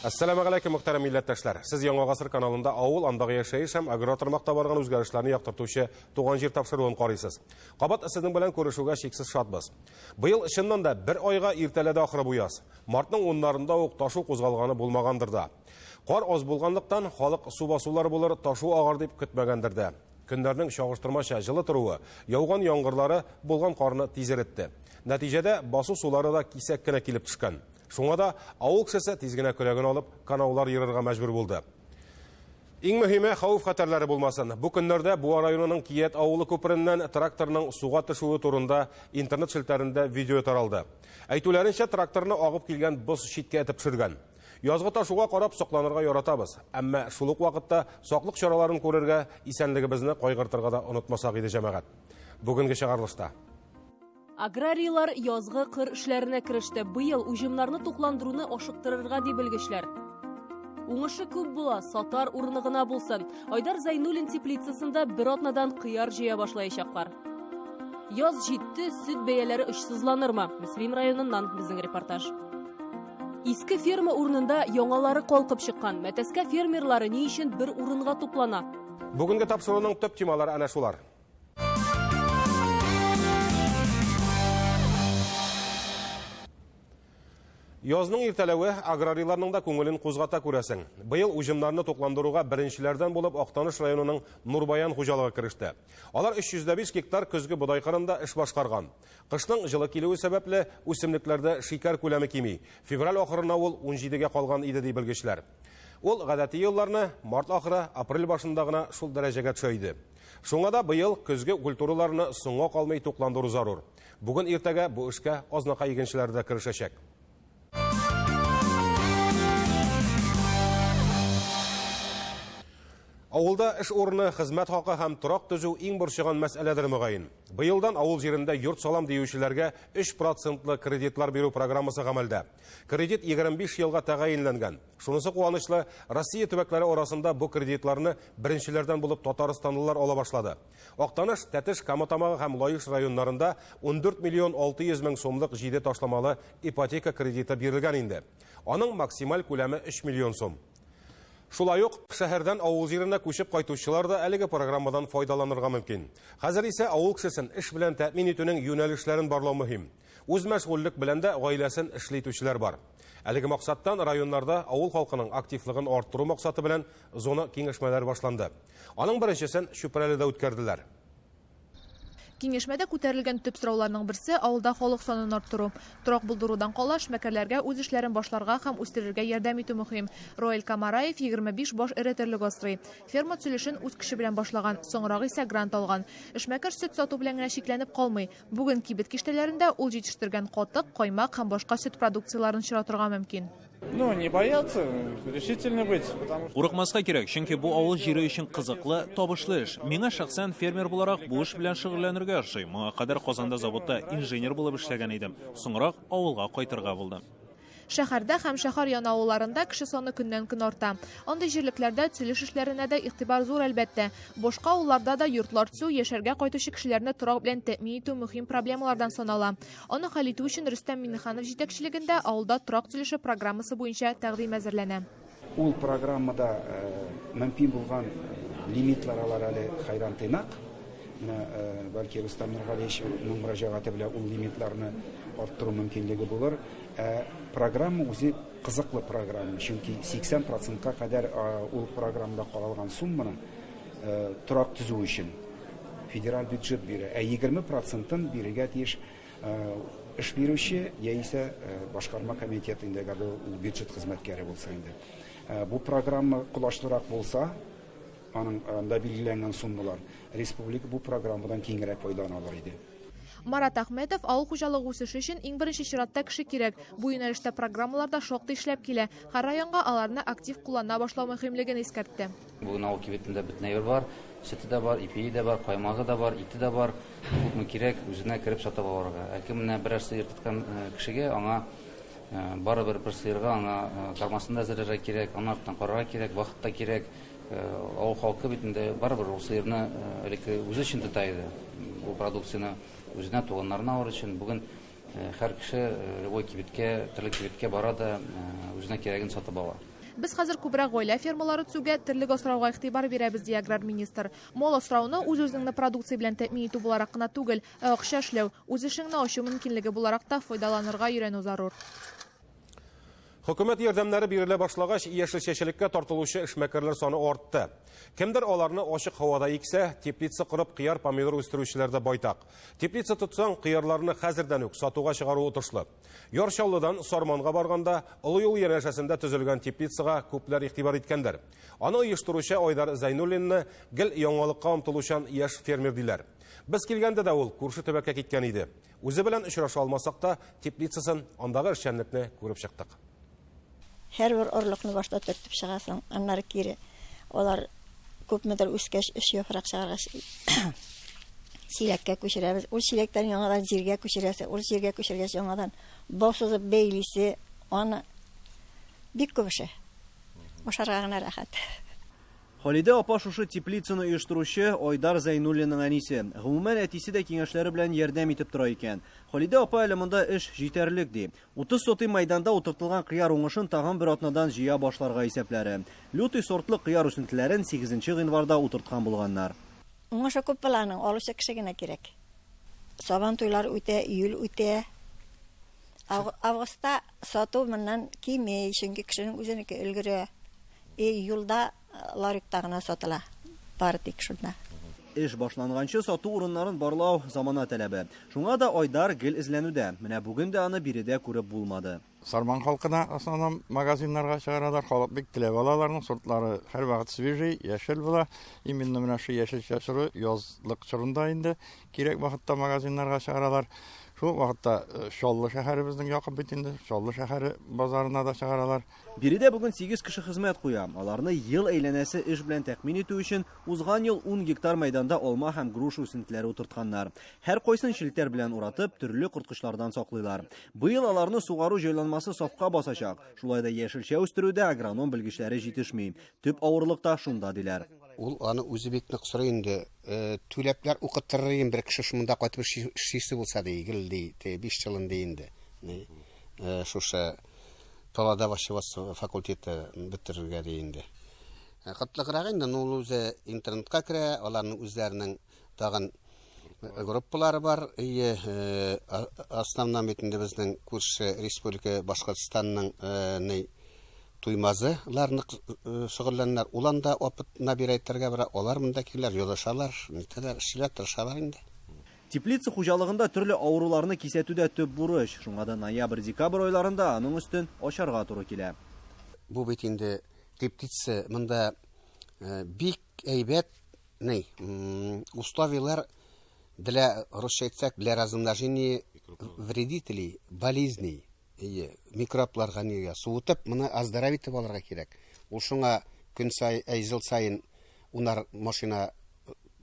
Әссәламәгаләйкем, мөхтәрәм милләттәшләр. Сез Яңа гасыр каналында авыл, андагы яшәеш һәм аграр тармакта барган үзгәрешләрне яктыртучы Туган җир тапшыруын карыйсыз. Кабат сезнең белән күрешүгә чиксез шатбыз. Быел чыннан да бер айга иртәләде ахры бу яз. Мартның уннарында ук ташу кузгалганы булмагандыр да. Кар аз булганлыктан, халык су басулар булыр, ташу агар дип көтмәгәндер дә. Көннәрнең чагыштырмача җылы торуы, яуган яңгырлары булган карны тиз эретте. Нәтиҗәдә, басу сулары да кисәк кенә килеп төшкән. Шуңа да авыл кешесе тиз генә көрәген алып, канаулар ерырга мәҗбүр булды. Иң мөһиме, хәвеф-хәтәрләре булмасын. Бу көннәрдә Буа районының Кият авылы күпереннән тракторның суга төшүе турында интернет челтәрендә видео таралды. Әйтүләренчә, тракторны агып килгән боз читкә этеп төшергән. Язгы ташуга карап сокланырга яратабыз. Әмма шул ук вакытта саклык чараларын күрергә, исәнлегебезне кайгыртырга да онытмасак иде, җәмәгать. Бүгенге чыгарылышта. Аграрийлар язгы кыр эшләренә кереште. Быел уҗымнарны тукландыруны ашыктырырга ди белгечләр. Уңышы күп була, сатар урыны гына булсын. Айдар Зайнуллин теплицасында бер атнадан кыяр җыя башлаячаклар. Яз җитте, сөт бәяләре очсызланырмы? Мөслим районыннан безнең репортаж. Иске ферма урынында яңалары калкып чыккан. Мәтәскә фермерлары ни өчен бер урынга туплана? Бүгенге тапшыруның төп темалары әнә шулар. Язның иртәләве аграрийларның да күңелен кузгата күрәсең. Быел уҗымнарны тукландыруга беренчеләрдән булып Актаныш районының Нурбаян хуҗалыгы кереште. Алар 305 гектар көзге бодай кырында эш башкарган. Кышның җылы килүе сәбәпле, үсемлекләрдә шикәр күләме кими. Февраль ахырына ул 17-гә калган иде, ди белгечләр. Ул гадәти елларны март ахыры, апрель башында гына шул дәрәҗәгә төшә иде. Шуңа да быел көзге культураларны соңга калмый тукландыру зарур. Бүген иртәгә бу эшкә Азнакай игенчеләре дә керешәчәк. Авылда эш урыны, хезмәт хакы һәм торак төзү иң борчыган мәсьәләдер мөгаен. Быелдан авыл җирендә йорт салам диючеләргә 3 процентлы кредитлар бирү программасы гамәлдә. Кредит 25 елга тәгаенләнгән. Шунысы куанычлы, Россия төбәкләре арасында бу кредитларны беренчеләрдән булып татарстанлылар ала башлады. Актаныш, Тәтеш, Кама Тамагы һәм Лаеш районнарында 14 миллион 600 мең сумлык җиде ташламалы ипотека кредиты бирелгән инде. Аның максималь күләме 3 миллион сум. Шулай ук шәһәрдән авыл җиренә күчеп кайтучылар да әлеге программадан файдаланырга мөмкин. Хәзер исә авыл кешесен эш белән тәэмин итүнең юнәлешләрен барлау мөһим. Үзмәшгульлек белән дә гаиләсен эшле итүчеләр бар. Әлеге максаттан районнарда авыл халкының активлыгын арттыру максаты белән зона киңәшмәләре башланды. Аның беренчесен Чүпрәледә үткәрделәр. Киңәшмәдә күтәрелгән төп сорауларның берсе, авылда халык санын арттыру. Торак булдырудан кала, эшмәкәрләргә үз эшләрен башларга һәм үстерергә ярдәм итү мөһим. Роэль Камараев 25 баш эре терлек асрый. Ферма төзелешен үз көче белән башлаган, соңрак исә грант алган. Эшмәкәр сөт сату белән генә чикләнеп калмый. Бүген кибет киштәләрендә ул җитештергән катык, каймак һәм башка сөт продукцияләрен очратырга мөмкин. Ну, не бояться, решительно быть, потому что... Курыкмаска кирәк, чөнки бу авыл җире өчен кызыклы, табышлы эш. Миңа шәхсән фермер буларак бу эш белән шөгыльләнергә ошый. Моңа кадәр Казанда заводта инженер булып эшләгән идем. Соңрак авылга кайтырга булдым. Шәһәрдә һәм шәһәр яны авылларында кеше саны көннән-көн арта. Андый җирлекләрдә төзелеш эшләренә дә игътибар зур, әлбәттә. Башка авылларда да йортлар төзү, яшәргә кайтучы кешеләрне торак белән тәэмин итү мөһим проблемалардан санала. Аны хәл итү өчен Рөстәм Миңнеханов җитәкчелегендә авылда торак төзелеше программасы буенча тәкъдим әзерләнә. Ул программада мөмкин булган лимитлар алар әле хәйран тыйнак. Менә бәлки Рөстәм Нургалиевичның мөрәҗәгате белән ул лимитларны арттыру мөмкинлеге булыр. Ә программа үзе кызыклы программа, чөнки 80 процентка кадәр ул программада каралган сумманы торак төзү өчен федераль бюджет бирә, ә 20 процентын бирергә тиеш Эш бирүче яисә башкарма комитет инде, әгәр дә ул бюджет хезмәткәре булса инде. Бу программа колачлырак булса, аның анда билгеләнгән суммалар, республика бу программадан киңрәк файдалана алыр иде. Марат Әхмәтов, авыл хуҗалыгы үсеше өчен иң беренче чиратта кеше кирәк. Бу юнәлештә программалар да шактый эшләп килә. Һәр районга аларны актив куллана башлау мөһимлеген искәртте. Бүген авыл кибетендә бөтен әйбер бар. Сөте дә бар, ипие дә бар, каймагы да бар, ите дә бар. Күпме кирәк, үзенә кереп сатып алырга. Ә кем менә берәр сыер тоткан кешегә, аңа барыбер бер сыерга аңа кармасын да әзерләргә кирәк, аны арттан карарга кирәк, вакыт та кирәк. Авыл халкы бит инде барыбер ул сыерны элекке үзе өчен тота иде. Бу продукцияне үзенә, туганнарына алыр өчен. Бүген һәр кеше любой кибеткә, төрле кибеткә бара да үзенә кирәген сатып ала. Без хәзер күбрәк гаилә фермалары төзүгә, терлек асрауга игътибар бирәбез, ди аграр министр. Мал асрауны үз-үзеңне продукция белән тәэмин итү буларак кына түгел, ә акча эшләү, үз эшеңне ачу мөмкинлеге буларак та файдаланырга өйрәнү зарур. Хөкүмәт ярдәмнәре бирелә башлагач, яшелчәчелеккә тартылучы эшмәкәрләр саны артты. Кемдер аларны ачык һавада иксә, теплица корып кыяр, помидор үстерүчеләр дә байтак. Теплица тотсаң, кыярларны хәзердән үк сатуга чыгару отышлы. Яр Чаллыдан Сарманга барганда, олы юл янәшәсендә төзелгән теплицага күпләр игътибар иткәндер. Аны оештыручы Айдар Зәйнуллинны гел яңалыкка омтылучан яшь фермер диләр. Без килгәндә дә ул күрше төбәккә киткән иде. Үзе белән очраша алмасак та, теплицасын, андагы эшчәнлекне күреп чыктык. Һәрбер орлыкны башта төртеп чыгасың, аннары кире. Алар күпмедер үскәч, өч яфрак чыгаргач, чиләккә күчерәбез. Ул чиләктән яңадан җиргә күчерәсе, ул җиргә күчергәч яңадан бау сузып бәйлисе, аны бик күп эше. Ашарга гына рәхәт. Халидә апа шушы теплицаны оештыручы Айдар Зәйнуллинның әнисе. Гомумән, әтисе дә киңәшләре белән ярдәм итеп тора икән. Халидә апа әле монда эш җитәрлек ди. 30 сотый мәйданда утыртылган кыяр уңышын тагын бер атнадан җыя башларга исәпләре. Лютый сортлы кыяр үсентеләрен сигезенче гыйнварда утырткан булганнар. Уңышы күп була аның, алучы кеше генә кирәк. Сабан туйлар үтә, июль үтә. Августта сату моннан кими, чөнки кешенең үзенеке өлгерә. И юлда ларекта гына сатыла. Бары тик шунда. Эш башланганчы сату урыннарын барлау замана таләбе. Шуңа да Айдар гел эзләнүдә. Менә бүген дә аны биредә күреп булмады. Сарман халкына основном магазиннарга чыгаралар. Халык бик теләп ала аларның сортлары һәрвакыт свежий, яшел була. Именно менә шу яшелчә чоры язлык чорында инде кирәк вакытта магазиннарга чыгаралар. Шул вакытта Чаллы шәһәребезнең якын бит инде, Чаллы шәһәре базарына да чыгаралар. Биредә бүген 8 кеше хезмәт куя. Аларны ел әйләнәсе эш белән тәэмин итү өчен узган ел 10 гектар мәйданда алма һәм груша үсентеләре утыртканнар. Һәр кайсын челтәр белән уратып, төрле корткычлардан саклыйлар. Быел аларны сугару җайланмасы сафка басачак. Шулай да яшелчә үстерүдә агроном белгечләре җитешми. Төп авырлык та шунда диләр. Ул аны үзе бик нык сорый инде. Түләпләр укыттырыр идем, бер кеше шунда кайтып эшлисе булса ди, гел ди, 5 елын ди инде. Шушы Талада овощеводство факультеты бетерергә ди инде. Кытлыграк инде, ну, ул үзе интернетка керә, аларның үзләренең тагын группалары бар. Ие, основном бит инде безнең күрше республика Башкортстанның ни Туймазылар нык шөгыльләнәләр. Ул анда опыт набирать итәргә бара, алар монда киләләр, язышалар, нитәләр, эшлиләр, тырышалар инде. Теплица хуҗалыгында төрле авыруларны кисәтү дә төп бурыч. Шуңа да ноябрь-декабрь айларында аның өстен ачарга туры килә. Бу бит инде теплица монда бик әйбәт ни, условияләр для, русча әйтсәк, для размножения вредителей, болезней. Әйе, микробларга нигә суытып, моны оздоровить алырга кирәк. Ул шуңа көн сай, әй, ел саен унар машина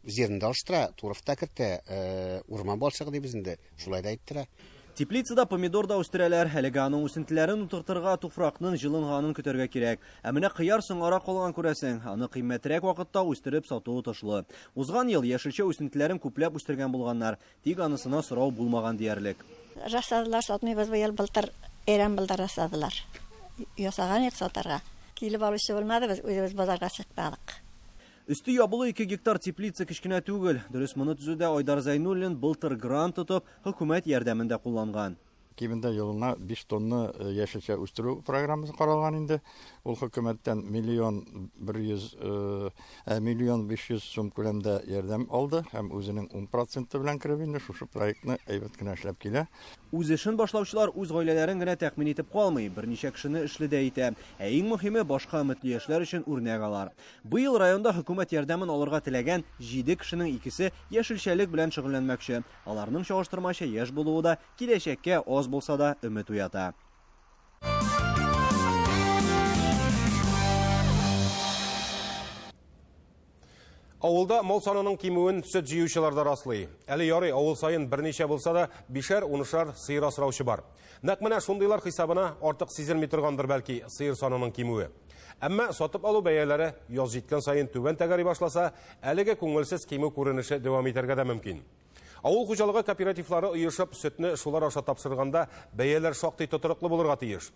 җирен дә алыштыра, торф та кертә, урман балчыгы дибез инде, шулай да әйттерә. Теплицада помидор да үстерәләр. Әлегә аның үсентеләрен утыртырга туфракның җылынганын көтәргә кирәк. Ә менә кыяр соңгарак калган күрәсең. Аны кыйммәтрәк вакытта үстереп сату отышлы. Узган ел яшелчә үсентеләрен күпләп үстергән булганнар. Тик анысына сорау булмаган диярлек. Расладылар, сатмыйбыз быел, былтыр әйрән булды расладылар. Ясаган идек сатарга. Килеп алучы булмады, без үзебез базарга чыкмадык. Өсте ябулы 2 гектар теплица кечкенә түгел. Дөрес, моны төзүдә Айдар Зәйнуллин былтыр грант тотып, хөкүмәт ярдәмен дә кулланган. Кимендә елына 5 тонна яшелчә үстерү программасы каралган инде. Ул хөкүмәттән миллион бер йөз, миллион биш йөз сум күләмдә ярдәм алды һәм үзенең ун проценты белән кереп инде шушы проектны әйбәт кенә эшләп килә. Үз эшен башлаучылар үз гаиләләрен генә тәэмин итеп калмый, берничә кешене эшле дә итә. Ә иң мөһиме, башка өметле яшьләр өчен үрнәк алар. Быел районда хөкүмәт ярдәмен алырга теләгән 7 кешенең икесе яшелчәлек белән шөгыльләнмәкче. Аларның чагыштырмача яшь булуы да киләчәккә аз булса да өмет уята. Авылда мал санының кимүен сөт җыючылар да раслый. Әле ярый, авыл саен берничә булса да, бишәр, унышар сыер асраучы бар. Нәкъ менә шундыйлар хисабына артык сизелми торгандыр бәлки сыер санының кимүе. Әмма сатып алу бәяләре яз җиткән саен түбән тәгәри башласа, әлеге күңелсез кимү күренеше дәвам итәргә дә мөмкин. Авыл хуҗалыгы кооперативлары оешып, сөтне шулар аша тапшырганда бәяләр шактый тотрыклы булырга тиеш.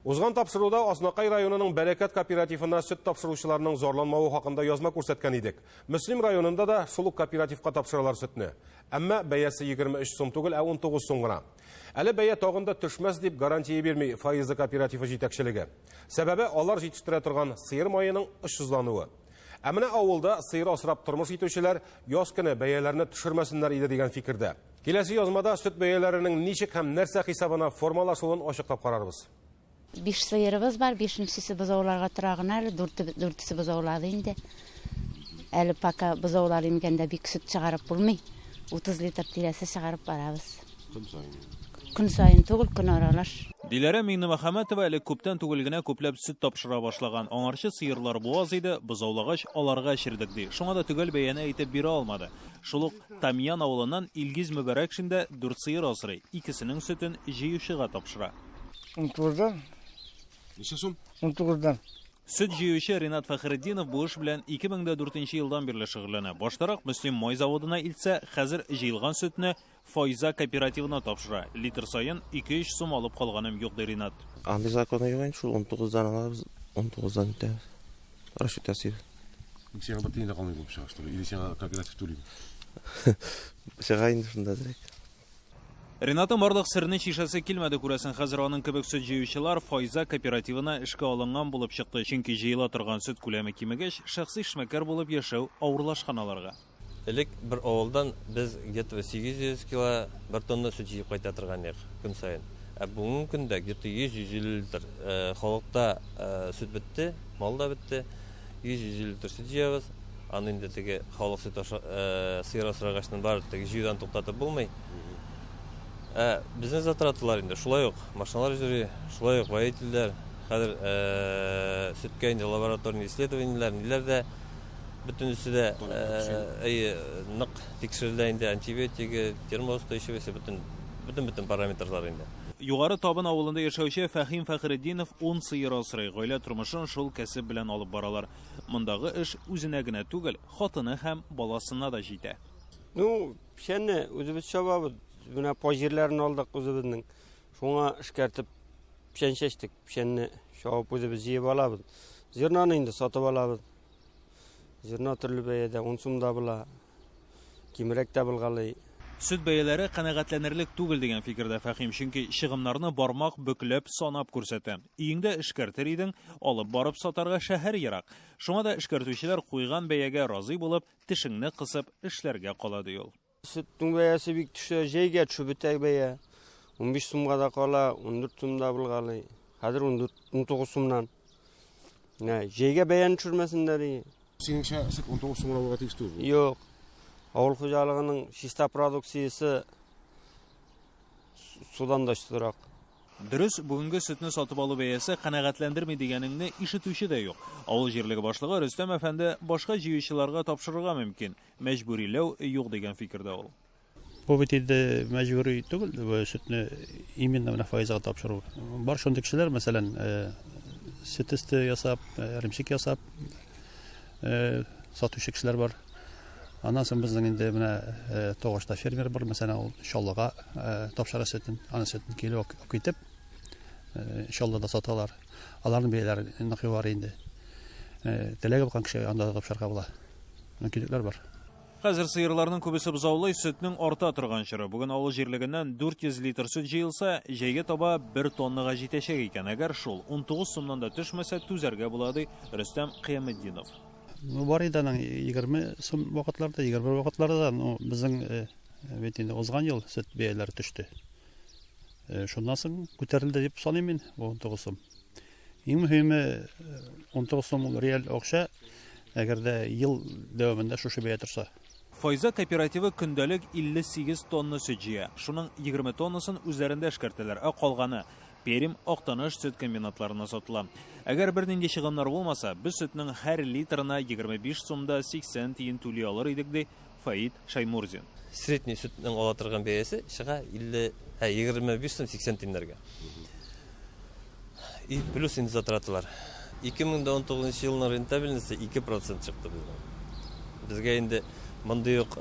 Узган тапшыруда Азнакай районының Бәрәкәт кооперативына сөт тапшыручыларның зарланмавы хакында язма күрсәткән идек. Мөслим районында да шул ук кооперативка тапшыралар сөтне. Әмма бәясе 23 сум түгел, ә 19 сум гына. Әле бәя тагын да төшмәс дип гарантия бирми Фаиза кооперативы җитәкчелеге. Сәбәбе алар җитештерә торган сыер маеның очсызлануы. Ә менә авылда сыер асрап тормыш итүчеләр яз көне бәяләрне төшермәсеннәр иде дигән фикердә. Киләсе язмада сөт бәяләренең ничек һәм нәрсә хисабына формалашуын ачыклап карарбыз. 5 сыерыбыз бар, 5-нчесе бозауларга тора гына әле, дүртесе бозаулады инде. Әле пока бозаулар имгәндә бик сөт чыгарып булмый. 30 литр тирәсе чыгарып барабыз. Көн саен. Көн саен түгел, көн аралаш. Диләрә Миңнемөхәммәтова әле күптән түгел генә күпләп сөт тапшыра башлаган. Аңарчы сыерлар буаз иде, бозаулагач аларга эчердек ди. Шуңа да төгәл бәяне әйтеп бирә алмады. Шул ук Тамьян авылыннан Илгиз Мөбәрәкшин дә 4 сыер асрый, икесенең сөтен җыючыга тапшыра. 19-дан. Ничә сум? 19-дан. Сөт җыючы Ринат Фәхретдинов бу эш белән 2004 елдан бирле шөгыльләнә. Баштарак Мөслим май заводына илтсә, хәзер җыелган сөтне Файза кооперативына тапшыра. Литр саен 2-3 сум алып калганым юк, ди Ринат. Андый законы юк инде, шул 19-дан алабыз, 19-дан итәбез. Расчет ясыйбыз. Сиңа бер тиен дә калмый булып чыга, что ли? Или сиңа кооператив түлиме? Чыга инде шунда әзрәк. Ринатның барлык серне чишәсе килмәде, күрәсең, хәзер аның кебек сөт җыючылар Файза кооперативына эшкә алынган булып чыкты. Чөнки җыела торган сөт күләме кимегәч, шәхси эшмәкәр булып яшәү авырлашкан аларга. Элек бер авылдан без где-то 800 кило, бер тонна сөт җыеп кайта торган идек көн саен. Ә бүгенге көндә где-то 100-150 литр. Халыкта сөт бетте, мал да бетте. 100-150 литр сөт җыябыз. Аны инде теге халык сөт аша, сыер асрагачның бар теге җыюдан туктатып булмый. Ә безнең затраталар инде шулай ук машиналар йөри, шулай ук водительләр. Хәзер сөткә инде лабораторный исследованиеләр, ниләр дә бөтенесе дә нык тикшерелә инде, антибиотигы, термоустойчивости, бөтен параметрлар инде. Югары Табын авылында яшәүче Фәһим Фәхретдинов 10 сыер асрый. Гаилә тормышын шул кәсеп белән алып баралар. Мондагы эш үзенә генә түгел, хатыны һәм баласына да җитә. Ну, печәнне үзебез чабабыз. Менә пай җирләрен алдык үзебезнең. Шуңа эшкәртеп печән чәчтек. Печәнне чабып үзебез җыеп алабыз. Зернаны инде сатып алабыз. Зерна төрле бәядә, 10 сум да була, кимрәк тә булгалый. Сөт бәяләре канәгатьләнерлек түгел дигән фикердә Фәһим, чөнки чыгымнарны бармак бөкләп санап күрсәтә. Өеңдә эшкәртер идең, алып барып сатарга шәһәр ерак. Шуңа да эшкәртүчеләр куйган бәягә разый булып, тешеңне кысып эшләргә кала ди ул. Сөтнең бәясе бик төшә, җәйгә төшеп бетә бәя. 15 сумга да кала, 14 сум да булгалый. Хәзер 19 сумнан. Менә җәйгә бәяне төшермәсеннәр ди. Синеңчә сөт 19 сумга булырга тиеш түгел? Юк. Авыл хуҗалыгының чиста продукциясе судан да чистарак. Дөрес, бүгенге сөтне сатып алу бәясе канәгатьләндерми дигәнеңне ишетүче дә юк. Авыл җирлеге башлыгы Рөстәм әфәнде башка җыючыларга тапшырырга мөмкин. Мәҗбүриләү юк дигән фикердә ул. Бу бит инде мәҗбүри түгел, бу сөтне именно менә файзага тапшыру. Бар шундый кешеләр, мәсәлән, сөт өсте ясап, эремчек ясап, сатучы кешеләр бар. Аннан соң безнең инде менә Тогашта фермер бар, мәсәлән, ул Чаллыга тапшыра сөтен, аның сөтен килеп алып китеп, Чаллыда саталар. Аларның бәяләре нык югары инде. Теләге булган кешегә анда да тапшырырга була. Мөмкинлекләр бар. Хәзер сыерларның күбесе бозаулый, сөтнең арта торган чоры. Бүген авыл җирлегеннән 400 литр сөт җыелса, җәйгә таба 1 тоннага җитәчәк икән. Әгәр шул 19 сумнан да төшмәсә, түзәргә була, ди Рөстәм Кыяметдинов. Ну, бар иде аның 20 сум вакытларда, 21 вакытларда да, ну, безнең бит инде узган ел сөт бәяләре төште. Шуннан соң күтәрелде дип саныйм мин, бу 19 сум. Иң мөһиме 19 сум ул реаль акча, әгәр дә ел дәвамында шушы бәя торса. Файза кооперативы көндәлек 58 тонна сөт җыя. Шуның 20 тоннасын үзләрендә эшкәртәләр, ә калганы Пермь, Актаныш сөт комбинатларына сатыла. Әгәр бернинди чыгымнар булмаса, без сөтнең һәр литрына 25 сумда 80 тиен түли алыр идек, ди Фаит Шаймурзин. Средний сөтнең ала торган бәясе чыга 25 сум 80 тиеннәргә. И плюс инде затраталар. 2019 елның рентабельности 2% чыкты безнең. Безгә инде мондый ук,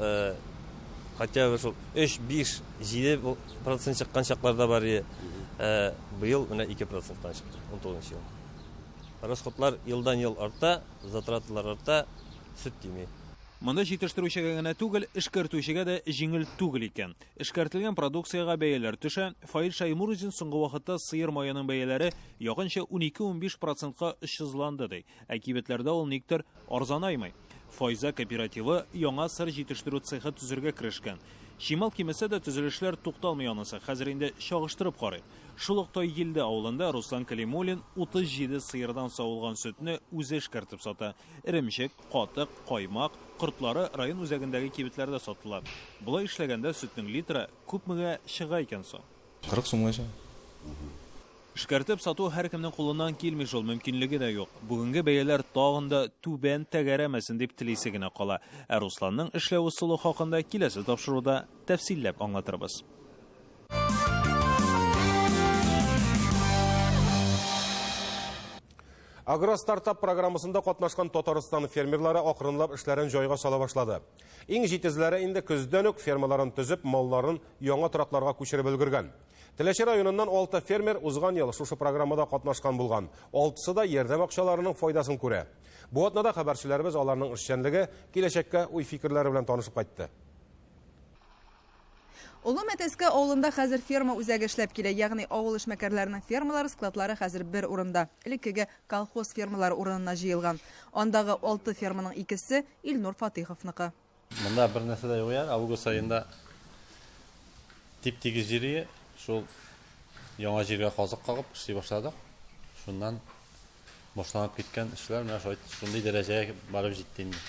хотя бы шул 3, 5, 7% чыккан чакларда бар иде. Ә быел менә 2 проценттан чыкты, 19 ел. Расходлар елдан-ел арта, затраталар арта, сөт кими. Монда җитештерүчегә генә түгел, эшкәртүчегә дә җиңел түгел икән. Эшкәртелгән продукциягә бәяләр төшә. Фаил Шәймурзин соңгы вакытта сыер маеның бәяләре якынча 12-15 процентка очсызланды, ди. Ә кибетләрдә ул никтер арзанаймый. Файза кооперативы яңа сыр җитештерү цехы төзергә керешкән. Чимал кимесә дә төзелешләр тукталмый анысы. Хәзер инде чагыштырып карыйк. Шул ук Тайгилде авылында Руслан Кәлимуллин 37 сыердан савылган сөтне үзе эшкәртеп сата. Эремчек, катык, каймак, кортлары район үзәгендәге кибетләрдә сатыла. Болай эшләгәндә сөтнең литры күпмегә чыга икән соң? 40 сумга чыга. Эшкәртеп сату һәркемнең кулыннан килми шул, мөмкинлеге дә юк. Бүгенге бәяләр тагын да түбән тәгәрәмәсен дип телисе генә кала. Ә Русланның эшләү ысулы хакында киләсе тапшыруда тәфсилләп аңлатырбыз. Агростартап программасында катнашкан Татарстан фермерлары акрынлап эшләрен җайга сала башлады. Иң җитезләре инде көздән үк фермаларын төзеп, малларын яңа торакларга күчереп өлгергән. Теләче районыннан 6 фермер узган ел шушы программада катнашкан булган. Алтысы да ярдәм акчаларының файдасын күрә. Бу атнада хәбәрчеләребез аларның эшчәнлеге, киләчәккә уй-фикерләре белән танышып кайтты. Олы Мәтәскә авылында хәзер ферма үзәге эшләп килә, ягъни авыл эшмәкәрләренең фермалары, складлары хәзер бер урында, элеккеге колхоз фермалары урынына җыелган. Андагы алты ферманың икесе Илнур Фатыйховныкы. Монда бер нәрсә дә юк әле, август аенда тип-тигез җир ие, шул яңа җиргә казык кагып эшли башладык. Шуннан башланып киткән эшләр менә шулай шундый дәрәҗәгә барып җитте инде.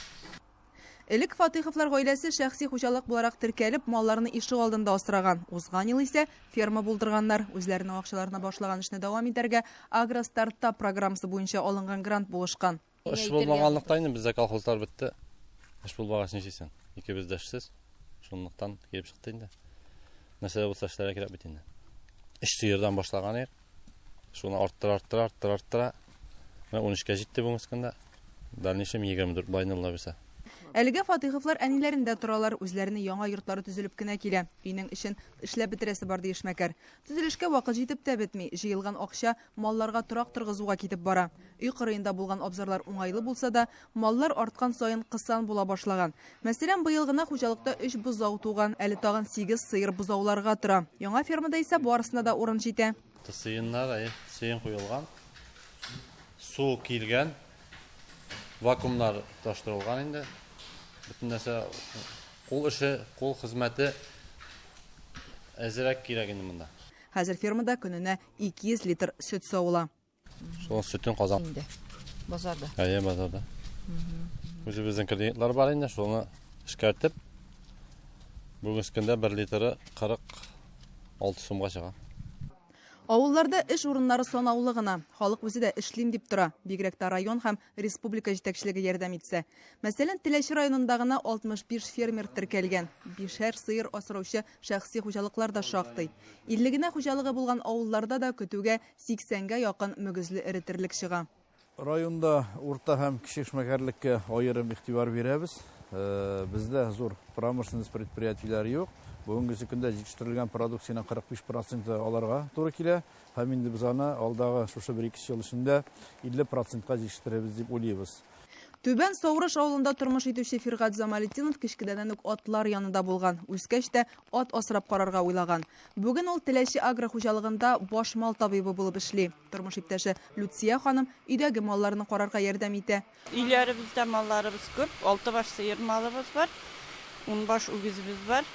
Элек Фатыйховлар гаиләсе шәхси хуҗалык буларак теркәлеп, малларны ишегалдында асраган. Узган ел исә ферма булдырганнар. Үзләренең акчаларына башлаган эшне дәвам итәргә Агростартап программасы буенча алынган грант булышкан. Эш булмаганлыктан инде бездә колхозлар бетте. Эш булмагач нишлисең? Икебез дә эшсез. Шунлыктан килеп чыкты инде. Нәрсә дә булса эшләргә кирәк бит инде. Өч сыердан башлаган идек. Шуны арттыра, арттыра, арттыра, арттыра. Менә 13-кә җитте бүгенге көндә. Дальнейшем 24 була инде Алла бирсә. Әлегә Фатыйховлар әниләрендә торалар, үзләренең яңа йортлары төзелеп кенә килә. Өйнең эчен эшләп бетерәсе бар, ди эшмәкәр. Төзелешкә вакыт җитеп тә бетми, җыелган акча малларга торак торгызуга китеп бара. Өй кырыенда булган абзарлар уңайлы булса да, маллар арткан саен кысан була башлаган. Мәсәлән, быел гына хуҗалыкта өч бозау туган, әле тагын сигез сыер бозауларга тора. Яңа фермада исә барысына да урын җитә. Сыеннар, әйе, сыен куелган, су килгән, вакуумнар тоташтырылган инде. Бөтен нәрсә кул эше, кул хезмәте әзрәк кирәк инде монда. Хәзер фермада көненә 200 литр сөт савыла. Шул сөтен Казан. Инде. Базарда. Әйе, базарда. Үзебезнең клиентлар бар инде, шуны эшкәртеп, бүгенге көндә бер литры 46 сумга чыга. Авылларда эш урыннары санаулы гына. Халык үзе дә эшлим дип тора. Бигрәк тә район һәм республика җитәкчелеге ярдәм итсә. Мәсәлән, Теләче районында гына 65 фермер теркәлгән. Бишәр сыер асраучы шәхси хуҗалыклар да шактый. 50 генә хуҗалыгы булган авылларда да көтүгә 80-гә якын мөгезле эре терлек чыга. Районда урта һәм кече эшмәкәрлеккә аерым игътибар бирәбез. Бездә зур промышленность предприятиеләре юк. Бүгенгесе көндә җитештерелгән продукциянең 45 проценты аларга туры килә. Һәм инде без аны алдагы шушы бер-ике ел эчендә 50 процентка җитештерербез дип уйлыйбыз. Түбән Саурыш авылында тормыш итүче Фиргать Замалетдинов кечкенәдән үк атлар янында булган. Үскәч тә ат асрап карарга уйлаган. Бүген ул Теләче агро хуҗалыгында баш мал табибы булып эшли. Тормыш иптәше Люция ханым өйдәге малларны карарга ярдәм итә. Өйләребездә малларыбыз күп, алты баш сыер малыбыз бар, ун баш үгезебез бар.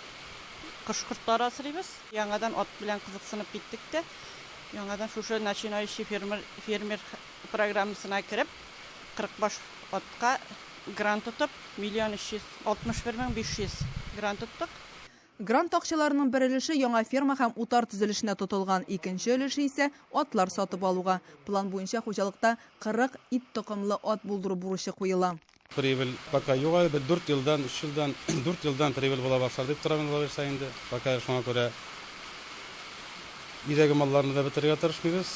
Кош-кортлар асрыйбыз. Яңадан ат белән кызыксынып киттек тә, яңадан шушы начинающий фермер, фермер программасына кереп, 40 баш атка грант отып, 1 361 500 грант оттык. Грант акчаларының бер өлеше яңа ферма һәм утар төзелешенә тотылган, икенче өлеше исә атлар сатып алуга. План буенча хуҗалыкта 40 ит токымлы ат булдыру бурычы куела. Прибыль пока юк әле, бер 4 елдан, 3 елдан, 4 елдан прибыль була башлар дип торам инде алайса инде. Пока шуңа күрә өйдәге малларны да бетерергә тырышмыйбыз.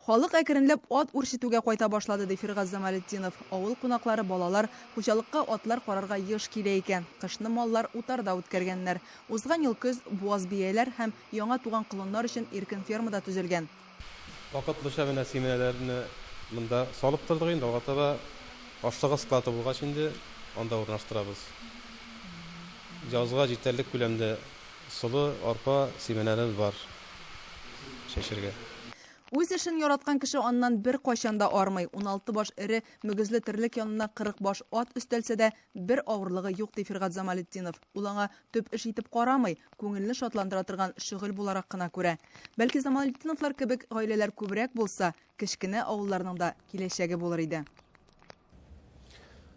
Халык әкренләп ат үрчетүгә кайта башлады, ди Фиргать Замалетдинов. Авыл кунаклары, балалар хуҗалыкка атлар карарга еш килә икән. Кышны маллар утарда үткәргәннәр. Узган ел көз буаз бияләр һәм яңа туган колыннар өчен иркен ферма да төзелгән. Вакытлыча менә симәнәләрне монда салып тордык инде, алга таба ашлыгы склады булгач инде анда урнаштырабыз. Язга җитәрлек күләмдә солы, арпа, симәнәләребез бар чәчәргә. Үз эшен яраткан кеше аннан беркайчан да армый. 16 баш эре мөгезле терлек янына 40 баш ат өстәлсә дә, бер авырлыгы юк, ди Фиргать Замалетдинов. Ул аңа төп эш итеп карамый, күңелне шатландыра торган шөгыль буларак кына күрә. Бәлки Замалетдиновлар кебек гаиләләр күбрәк булса, кечкенә авылларның да киләчәге булыр иде.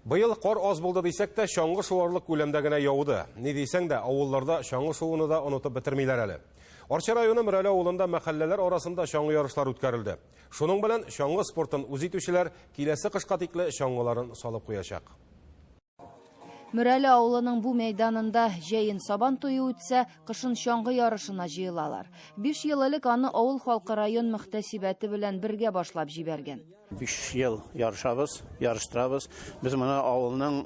Быел кар аз булды дисәк тә, чаңгы шуарлык күләмдә генә яуды. Ни дисәң дә, авылларда чаңгы шууны да онытып бетермиләр әле. Арча районы Мөрәле авылында мәхәлләләр арасында чаңгы ярышлары үткәрелде. Шуның белән чаңгы спортын үз итүчеләр киләсе кышка тикле чаңгыларын салып куячак. Мөрәле авылының бу мәйданында җәен сабан туе үтсә, кышын чаңгы ярышына җыелалар. 5 ел элек аны авыл халкы район мөхтәсибәте белән бергә башлап җибәргән. 5 ел ярышабыз, ярыштырабыз. Без моны авылның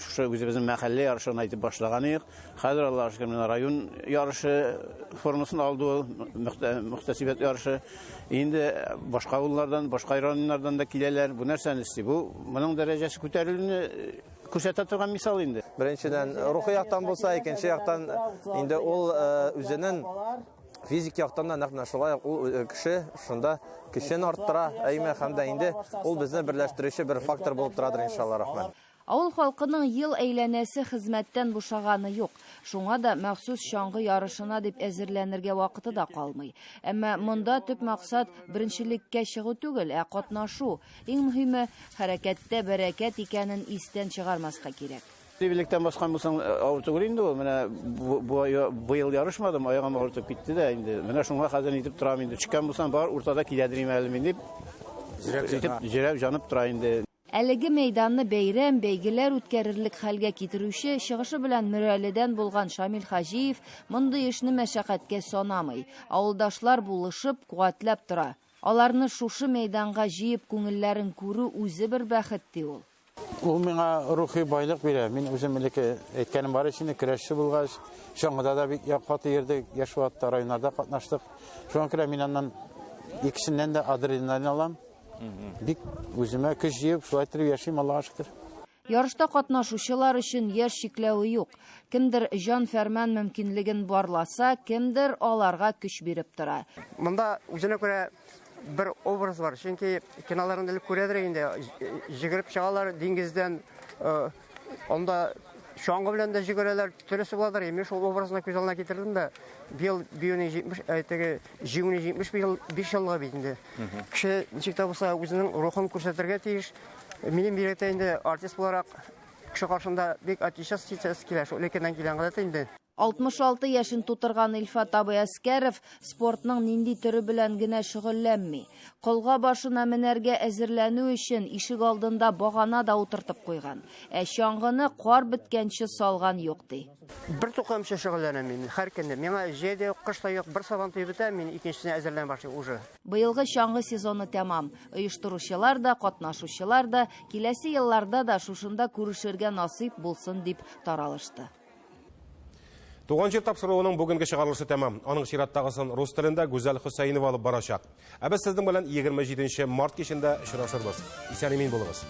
шушы үзебезнең мәхәллә ярышын әйтеп башлаган идек. Хәзер Аллаһ шөкер, менә район ярышы формасын алды ул, мөхтәсибәт ярышы. Инде башка авыллардан, башка районнардан да киләләр. Бу нәрсәне эшли? Бу моның дәрәҗәсе күтәрелүне күрсәтә торган мисал инде. Беренчедән, рухи яктан булса, икенче яктан инде ул үзенең физик яктан да нәкъ менә шулай ук ул кеше шунда көчен арттыра, әйме, һәм дә инде ул безне берләштерүче бер фактор булып торадыр, иншалла рахман. Авыл халкының ел әйләнәсе хезмәттән бушаганы юк. Шуңа да махсус чаңгы ярышына дип әзерләнергә вакыты да калмый. Әмма монда төп максат беренчелеккә чыгу түгел, ә катнашу. Иң мөһиме, хәрәкәттә бәрәкәт икәнен истән чыгармаска кирәк. Билектән баскан булсаң, авыр түгел инде ул. Менә быел ярышмадым, аягым авыртып китте дә инде. Менә шуңа хәзер нитеп торам инде. Төшкән булсам, бар уртада киләдер инде әле мин дип. Җөрәк җанып тора инде. Әлеге мәйданны бәйрәм, бәйгеләр үткәрерлек хәлгә китерүче, чыгышы белән Мөрәледән булган Шамил Хаҗиев мондый эшне мәшәкатькә санамый. Авылдашлар булышып, куәтләп тора. Аларны шушы мәйданга җыеп күңелләрен күрү үзе бер бәхет, ди ул. Ул миңа рухи байлык бирә. Мин үзем элекке әйткәнем бар ич инде, көрәшче булгач, чаңгыда да бик каты йөрдек, яшь вакытта районнарда катнаштык. Шуңа күрә мин аннан икесеннән дә адреналин алам. Бик үземә көч җыеп, шулай итеп яшим, Аллага шөкер. Ярышта катнашучылар өчен яшь чикләве юк. Кемдер җан фәрман мөмкинлеген барласа, кемдер аларга көч биреп тора. Монда үзенә күрә бер образ бар. Чөнки киноларны элек күрәдер инде, җигереп чыгалар диңгездән, анда чаңгы белән дә җигерәләр, төрлесе буладыр. Мин шул образны күз алдына китердем дә, быел биюнең 70, теге җиңүнең 75 еллыгы бит инде. Кеше ничек тә булса үзенең рухын күрсәтергә тиеш. Минем бигрәк тә инде артист буларак кеше каршында бик артистча килә, шул элеккедән килгән гадәт инде. 66 яшен тутырган Илфат абый Әскәров спортның нинди төре белән генә шөгыльләнми. Колга башына менәргә әзерләнү өчен ишек алдында багана да утыртып куйган. Ә чаңгыны кар беткәнче салган юк ди. Бер туктамыйча шөгыльләнәм мин һәр көнне. Миңа җәй дә юк, кыш та юк, бер сабан туе бетә, мин икенчесенә әзерләнә башлыйм уже. Быелгы чаңгы сезоны тәмам. Оештыручылар да, катнашучылар да киләсе елларда да шушында күрешергә насыйп булсын дип таралышты. Туган җир тапшыруының бүгенге чыгарылышы тәмам. Аның чираттагысын рус телендә Гүзәл Хөсәенова алып барачак. Ә без сезнең белән 27 март кичендә очрашырбыз. Исән-имин булыгыз.